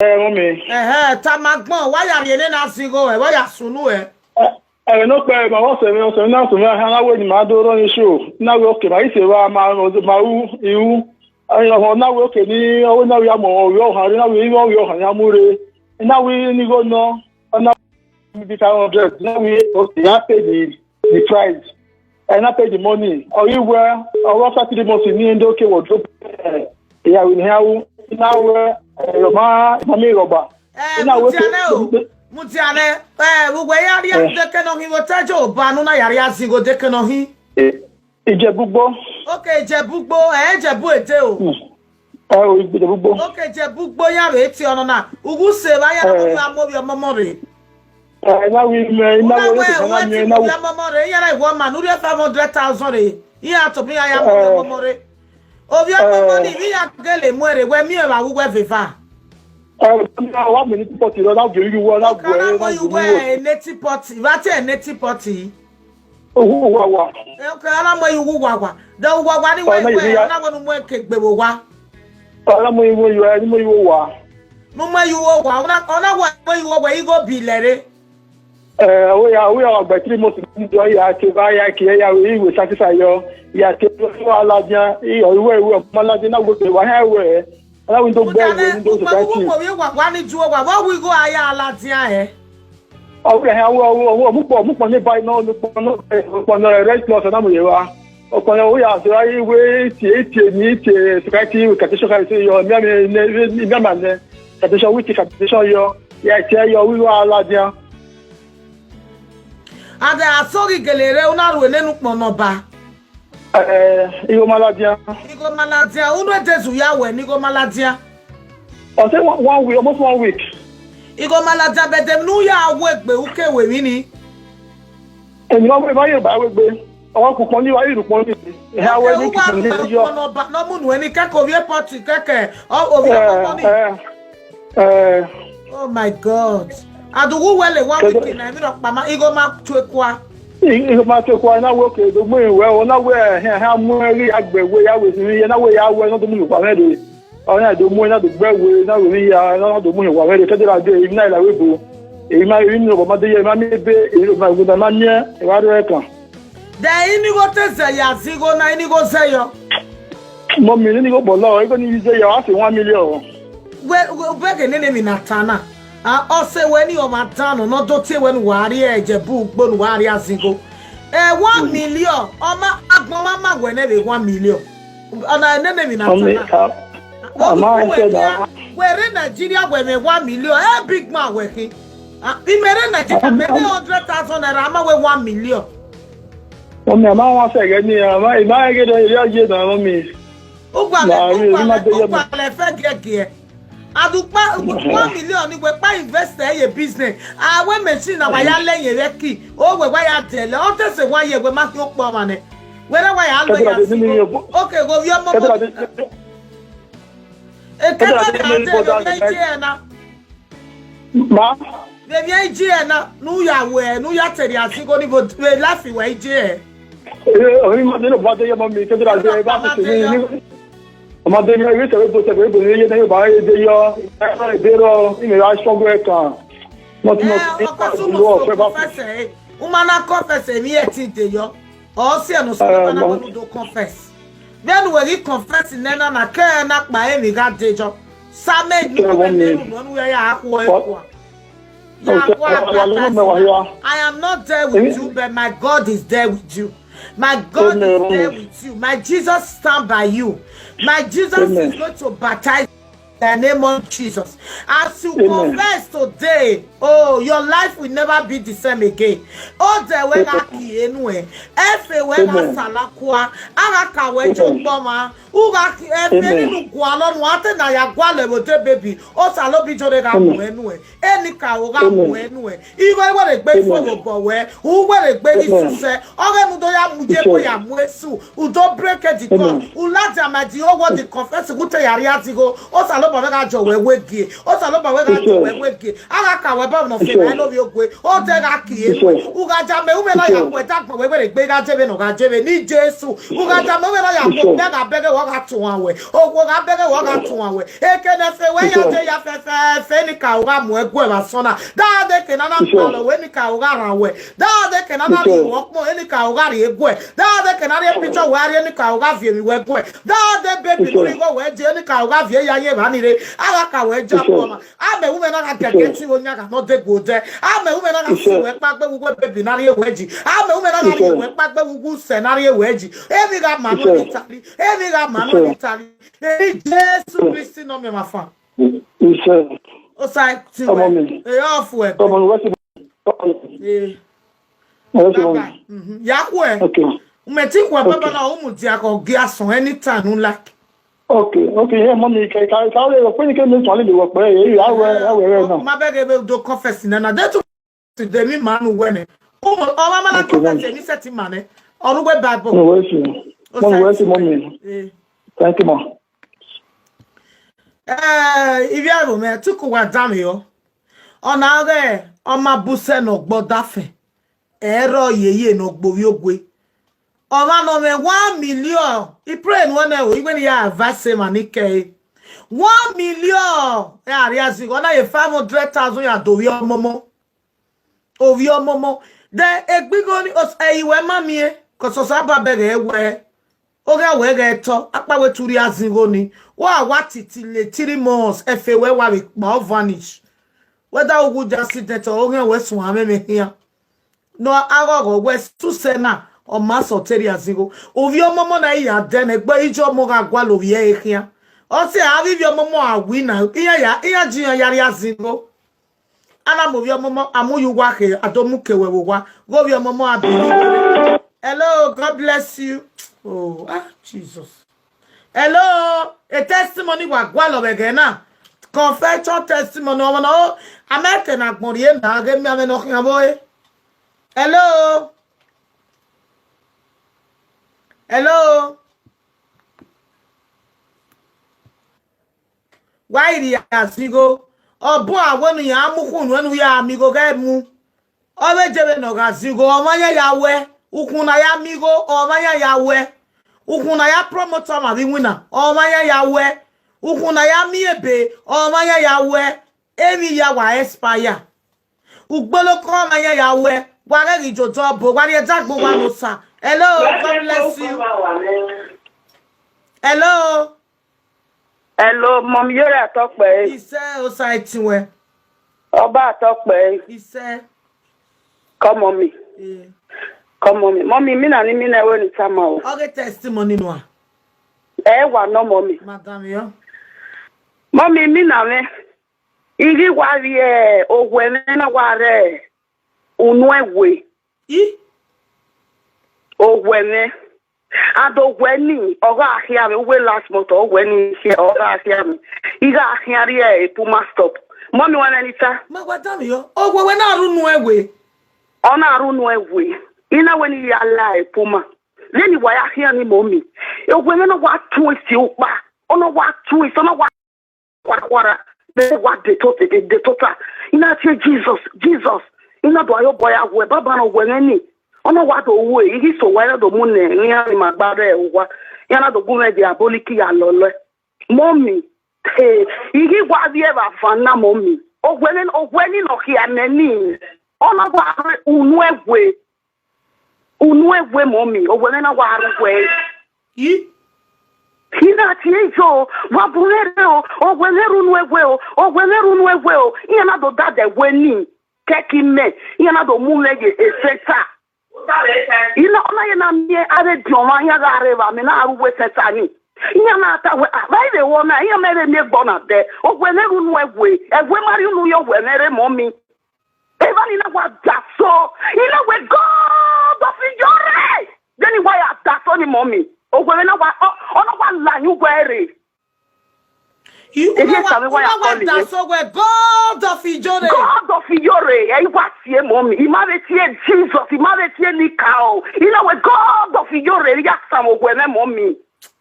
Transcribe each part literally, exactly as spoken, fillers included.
Ẹmwẹ, ẹhẹ, tama agbọn, wa ya rhie nene azigho ẹ, wa ya sunu ẹ. Ẹmwẹ ne okpẹ ma vbe ọsẹ mwẹ, ọsẹ mwẹ na sunu, a na wẹ ne ima do rọ ni show, na wẹ oke ma i se vba ma ma ru iru. Ọmọ na wẹ oke ni, ọ wẹ na wẹ ya mu ovbi ọvbokhan rre, na wẹ ivbi ovbi ọvbokhan ya mu rre, na wẹ ni igho nọ, ọ na wẹ five hundred, na wẹ oke ya pay the the price. Ẹ na pay the money. Ọ ghi wẹ, ọ ghi ọfa three months ni ndo ke wardrobe, eh, ya wẹ ne iran ru, na wẹ, eh, ọ ma, ma miẹn rhọba. Eh, na wẹ ke mudianẹ o, mudianẹ, eh, vbe uwẹ ya rhie dekẹ nọ hin vbe otọ Joba ne u na ya rhie azigho dekẹ nọ hin. Eh, Ijebu ugbo. Okay, Ijebu ugbo, eh, Ijebu ede o. Hmm. Ẹ o, Ijebu ugbo. Okay, Ijebu ugbo ya vbe tie ọnọ na. Ughuse vbe a ya na, eh, mu ovbi ọmọmọ rre. Eh, na wẹ imẹ, na wẹ, na wẹ, na wẹ, na wẹ. Ovbi ọmọmọ rre, iran na wẹ ọma ne u rhie five hundred thousand rre. Iran tobọ iran ya mu ovbi, eh, ọmọmọ rre. Ovbi ọmọmọ, eh, ni vbe iran gele mu ẹre, wẹ miẹn vbe a wu wẹ veva. Eh, na wa mu ne tipọti rọ, na gie yu wọ, na gu ẹre, na gie yu wọ. Neti pọti, vbe a tie neti pọti? Uwu wawa. Okay, a na mu ẹre ye uwu wawa. De uwu wawa ni wa, ọ na wẹ, ọ na wẹ ne u mu ẹre ke egbe vbe owa. Ọ na mu ẹre ye uwu, ẹ, ni mu ẹre ye uwu owa. Ne u mu ẹre ye uwu owa, ọ na, ọ na wẹ mu ẹre ye uwu owa, igho bi lẹ rre. Eh, ọ ya, ọ ya gba three months, ọ ya ke ba ya ke ya, i wẹ satisfy yọ, ya ke wa ladian, i, ọ wẹ, wẹ, ọ ma ladian, na wẹ ke wa hẹ wẹ. Ọ na wẹ ndo gbe wẹ, ndo society. Uwu wa, wa ni ju owa, wa wi igho a ya ladian hẹ? Ọ wẹ hẹ, ọ wẹ, ọ wẹ, ọ wẹ, ọmukpọ, ọmukpọ ni ba nọ, ọmukpọ nọ, ọmukpọ nọ, Red Cross, ọ na mu ye wa. Ọkpọnọ, ọ ya sẹ, i wẹ, i tie, i tie, ni i tie, society, wẹ capitation, ka i sẹ yọ, miami, miami nẹ, capitation, wẹ i tie capitation yọ, ya tie yọ, wẹ igho a ladian. Ada a so ghi gele rre, u na ru nene ukpọn nọ ba. Eh, igho ma ladian. Igho ma ladian, unu edezu ya wẹ ne igho ma ladian. Ọ sẹ one, one week, almost one week. Igho ma ladian, but dem ne u ya wẹ egbe, u ke wẹ emwi ni. Emwi ne ọ wẹ, ma ye ba wẹ egbe. Ọ ku ukpọn ni, wa ye ru ukpọn ni. Eha wẹ ni kikun ni yọ. Nọ ba, nọ mu nuẹ ni kẹkẹ ovbi airport kẹkẹ, ọ, ovbi airport ni. Eh, eh. Oh my God. Adughu wẹ le one week na, emwi rhọkpa ma, igho ma tu ekua. I, igho ma tu ekua, na wẹ oke, do mu iruẹ, ọ na wẹ, hẹ, hẹ, mu ẹre ghi ya gbe wẹ, ya wẹ, ya wẹ, na do mu iruẹ kpa mwẹ rre. Ọ na do mu, na do gbe wẹ, na wẹ, ya, na do mu iruẹ kpa mwẹ rre, kẹdẹ ra de, emwi na la wẹ ebo. Emwi ma, emwi ni ọbọ ma de ye, ma miẹn ebe, emwi ma, ma miẹn, evba rre ẹkan. De ini igho te zẹ ya zẹ igho na, ini igho zẹ yọ. Mummy, nene igho bọlọ, igho ni zẹ ya, ọ sẹ one million. Wẹ, wẹ, wẹ ghe nene emwi na ta na. A, ọ sẹ wẹ ne ọmwa dan nọ, ne ọ do tie wẹ ne uwa rrie Ijebu ugbo, ne uwa rrie azigho. Eh, one million, ọ ma, agbọn ma ma wẹ nẹ vbe one million. Ọ na nene emwi na ta na. Mummy, a, a ma sẹ na. Wẹ rre Nigeria, wẹ mwẹ one million, ẹ big man wẹ khin. A, imẹ rre Nigeria, mẹ mwẹ hundred thousand naira, a ma wẹ one million. Mummy, a ma wan sẹ ẹghẹ nii, a ma, I ma rẹn ghe ne ọ ye na, mummy. Ugualẹ, ugualẹ, ugualẹ fẹ giẹgiẹ. Adukpa, one million ni wẹ kpa invest ẹ ye business. A wẹ machine na wa ya lẹ yẹn vbe ki. O wẹ wa ya dẹlẹ. Ọ te sẹ wa ye wẹ ma khin okpọ ọmwa nẹ. Wẹ na wa ya lọ ya si. Okay, gho vbiẹ ọmọ. Ekẹta da de iye na. Ma. Vbe emwi iye na, ne u ya wẹ, ne u ya te rhie azigho ni vbe life wẹ iye. Eh, ohin ma de no ba de ye, mummy, te da de ba te ni. Ma de ni, ri se bo se bo ni ye na yo ba ye de yo. Ebe ro, imẹ ra struggle kan. Not, not. Eh, of course, u must confess, eh. U ma na confess emwi ẹtin de yo. Ọ si ẹre ne ọ sẹ, eh, ma na wẹ ne u do confess. Vbene uwẹ ghi confess nẹ na na, ke na kpa emwi gha de jọ. Same ne u wẹ ne unu, ne u ya ya akhuọ ekhua. Ya akhuọ abata. I am not there with you, but my God is there with you. My God is there with you. My Jesus stand by you. My Jesus is going to baptize the name of Jesus. As you confess today, oh, your life will never be the same again. Odẹ wẹ gha kie nuẹ, ẹfe wẹ gha sala kua, a gha ka wẹ jọ gbọmwa, u gha kie ẹfe ni nu gualọ nu, a te na ya gualọ ẹvbo de baby, Osanobijọ rre gha muẹ nuẹ, enikaro gha muẹ nuẹ. Igho i were egbe ifo vbe obọ wẹ, u were egbe ghi susẹ, ọghe ne u do ya mu ye ebo ya mu esu, u do break the code, u ladian ma di owo the confess, u te ya rhie azigho, Osanobijọ Osanobua wẹ gha jọ wẹ weggie. Osanobua wẹ gha jọ wẹ weggie. A gha ka wẹ ba nọ fẹ na lovie ogue. Odẹ gha kie wẹ. U gha ja mẹ, u mẹ na ya wẹ da gbọn wẹ wẹ gbe gha jeve nọ gha jeve. Ni Jesu. U gha ja mẹ, u mẹ na ya wẹ, mẹ gha bẹghe wẹ ọ gha tuan wẹ. Owo gha bẹghe wẹ ọ gha tuan wẹ. Eke ne fe wẹ ya je ya fẹfẹfẹ, enikaro gha mu ẹguẹ vbe asọn na. Da de ke nana kpalọ wẹ, enikaro gha rhan wẹ. Da de ke nana rhie wẹ ọkpọn, enikaro gha rhie ẹguẹ. Da de ke na rhie picture wẹ a rhie, enikaro gha viọ emwi wẹ ẹguẹ. Da de baby ne u rhie igho wẹ je, enikaro gha viọ ya ye evba ni rre. A gha ka wẹ ja bọ ma. Amẹ wu mẹ na gha gẹgẹ ẹtin vbe oyan gha nọ de gu odẹ. Amẹ wu mẹ na gha si wẹ kpa gbe vbe uwu baby na rhie wẹ ji. Amẹ wu mẹ na gha rhie wẹ kpa gbe vbe uwu sẹ na rhie wẹ ji. Emwi gha ma nọ ni tari. Emwi gha ma nọ ni tari. Eni Jesu Kristi nọ miẹn mwa fan. Iṣẹ́ Osa ti ọmọ wẹ. Mi. E off wẹ. Ọmọ mi wẹ́ sí mi. Eh. Wẹ́ sí Bye mi. Bye. Mhm. Ya khuẹ. Okay. Mẹ ti khuẹ Okay. Baba na, u mu dia kọ gia sọn anytime u like. Okay, okay, yeah, mommy, ka ka ka le ko ni ke mi tun le wo pe e ya wẹ ya wẹ rẹ na. Ma bẹghe vbe do confess nana. De tu de mi ma nu wẹ nẹ. Ọmọ ma na confess ni se ti ma nẹ. Ọrugbe Bible. No, wẹ́ sí. Mommy, wẹ́ sí, mommy. Eh. Thank you, ma. Eh, ivbi aro mẹ, tuku wa dan mẹ yọ. Ọ na ghe, ọ ma bu sẹ ne ọ gbe ọdafẹn. Ẹrọ yeye ne ọ gbe ovbi ogue. Ọmwa ne ọ mwẹ one million, I pray ne uwẹ nẹ o, I wẹ ne I ya advice emwa ni kẹe. One million, ẹ a rhie azigho, ọ na ye five hundred thousand ya do ovbi ọmọmọ. Ovbi ọmọmọ. Then egbigho ni, os-, ẹi wẹ ma miẹn, cause Osanobua bẹghe wẹ, ọ gha wẹ ghẹ tọ, akpa wẹ tu rhie azigho ni. Wa wa titi le three months, ẹfe wẹ wa vbe kpa, ọ vanish. Whether u gu ja accident or ọ ghian wẹ suẹn amwẹ khian. Ne aghọghọ wẹ susẹ na, ọ ma sẹ ọ te rhie azigho. Ovbi ọmọmọ na i ya dẹ nẹ, egbe iye ọmọ gha gualọ ovbi ẹre khian. Ọ sẹ avbe ivbi ọmọmọ a wi na, iran ya, iran ji iran ya rhie azigho. A na mu ovbi ọmọmọ, a mu ye uwa khe, a do mu ke wẹ vbe owa. Ghe ovbi ọmọmọ a bi. Hello, God bless you. Oh, ah, Jesus. Hello, a testimony wa gualọ vbe ẹghẹ na. Confession testimony, ọmọ na, o, America na gbọn rhie na, ghe miẹn amẹ ne ọ khian vbe ore. Hello? Hello? Wa i rhie azigho. Ọ bun a wẹ ne iran mu ukhunnu ẹnu ya miẹn igho ghẹ mu. Ọ vbe je vbene ọ gha zẹ igho, ọmwa yan ya wẹ. Ukhunna ya miẹn igho, ọmwa yan ya wẹ. Ukhunna ya promote ọmwa vbe iwinna, ọmwa yan ya wẹ. Ukhunna ya miẹn ebe, ọmwa yan ya wẹ. Emwi ya wa expire. Ugboloko ọmwa yan ya wẹ. Wa ghẹ ghi jodọ ọbo, wa rhie dagbe uwa ne Osa. Hello, God bless you. Hello. Hello, mọmi, yọrẹ atọkpẹ. Isẹ Osa ẹtin wẹ. Ọba atọkpẹ. Isẹ. Kọ mọmi. Eh. Kọ mọmi. Mọmi, mina ni mina ẹvbo ni tama o. Ọ ghe testimony nua. Ẹ wa nọ mọmi. Madam yo. Mọmi, mina mwẹ. I ghi wa vbiẹ ohuẹ mwẹ na wa rre unu ẹwe. I? Ohuẹ mwẹ. And ohuẹ ni, ọ gha khian mwẹ, uwe last month, ohuẹ ni khian, ọ gha khian mwẹ. I gha khian rrie Puma stop. Mọmi, wa mwẹ ni ta. Ma wa da mwẹ yọ. Ohuẹ wẹ na rre unu ẹwe. Ọ na rre unu ẹwe. I na wẹ ne I ya la Puma. Vbene wa ya khian ni mọmi. Ohuẹ mwẹ na wa tun esi ukpa. Ọ na wa tun esi, ọ na wa khuarakhuara, vbe wa de tota, de tota. I na tie Jesus, Jesus. I na do aro obọ ya wẹ, Baba na ohuẹ mwẹ ni. Ọ na wa do ru ẹre, I ghi so owa, I na do mu ne iran ni ma gba rre owa. Iran na do gu mwẹ diabolic ya lọlọe. Mọmi, eh, I ghi wa vbiẹ vbe avan na, mọmi. Ohuẹ mwẹ, ohuẹ ni ne ọ khian mẹ ni. Ọ na wa rre unu ẹwe. Unu ẹwe, mọmi, ohuẹ mwẹ na wa rre uwẹ. I? I na tie yo, wa bu mwẹ rre o, ohuẹ mwẹ rre unu ẹwe o, ohuẹ mwẹ rre unu ẹwe o, iran na do dada ẹwe ni, kẹki mẹ, iran na do mu mwẹ ye esẹsa. I na, ọ na ye na miẹn avbe ediọn mwa, iran gha rre evba, mẹ na rre uwu esẹsa ni. Iran na ta wẹ, ah, vbe I vbe wọ na, iran mẹ vbe miẹn ẹgbọ na dẹ, ohuẹ mwẹ rre unu ẹwe, ẹwe ma rrie unu ye ohuẹ mwẹ rre, mọmi. Evba ni na wa daso, I na wẹ God of Iyore. Vbene I wa ya daso ni, mọmi, ohuẹ mwẹ na wa, ọ, ọ na wa la yin uwẹ rre. I, Ehe, una wa, Sami, wa una ya wa call me. Daso wẹ God of Iyore. God of Iyore, ẹ, I wa tie, mọmi. I ma vbe tie Jesus, I ma vbe tie nikaro. I na wẹ God of Iyore, ya Sami, ohuẹ mwẹ, mọmi.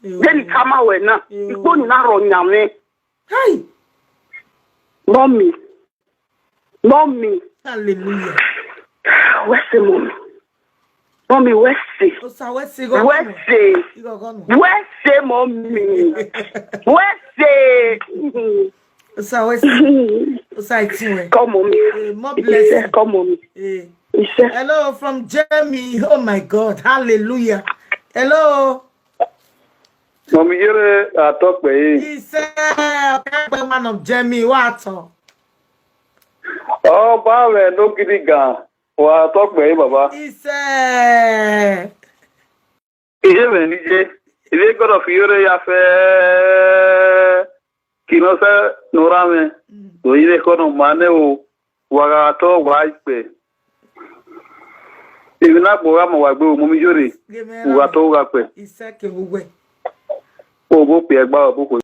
Yo. Vbene I tama wẹ na, Yo. Ikpo ni na rhọ yan mwẹ. Hey! Mommy. Mommy. Hallelujah. Wẹ sẹ, mommy. Mommy, wẹ sẹ. Osa, wẹ sẹ, wẹ sẹ. Wẹ sẹ, mommy. Wẹ sẹ. Osa, wẹ sẹ. Osa, it's you. Come, mommy. Eh, more blessing. Come, mommy. Eh. Hello, from Germany. Oh my God. Hallelujah. Hello. Mommy, yere atọ kpẹ ye. Isẹ, ọkẹgbẹ man of Germany, wa tọ. Ọba mwẹ ne ogirigan, wa tọ kpẹ ye, baba. Isẹ. Iye mwẹ ne iye, ivbi God of yere ya fẹ, kinọ sẹ ne ọ ra mwẹ, do yere ekhọe nọ ma nẹ o, wa gha tọ wa ikpẹ. Emwi na gbọ gha ma wa gbe, mommy, yere, u gha tọ u gha kpẹ. Isẹ kevbe uwẹ. Obo kpẹ ẹgba, obo khuẹ.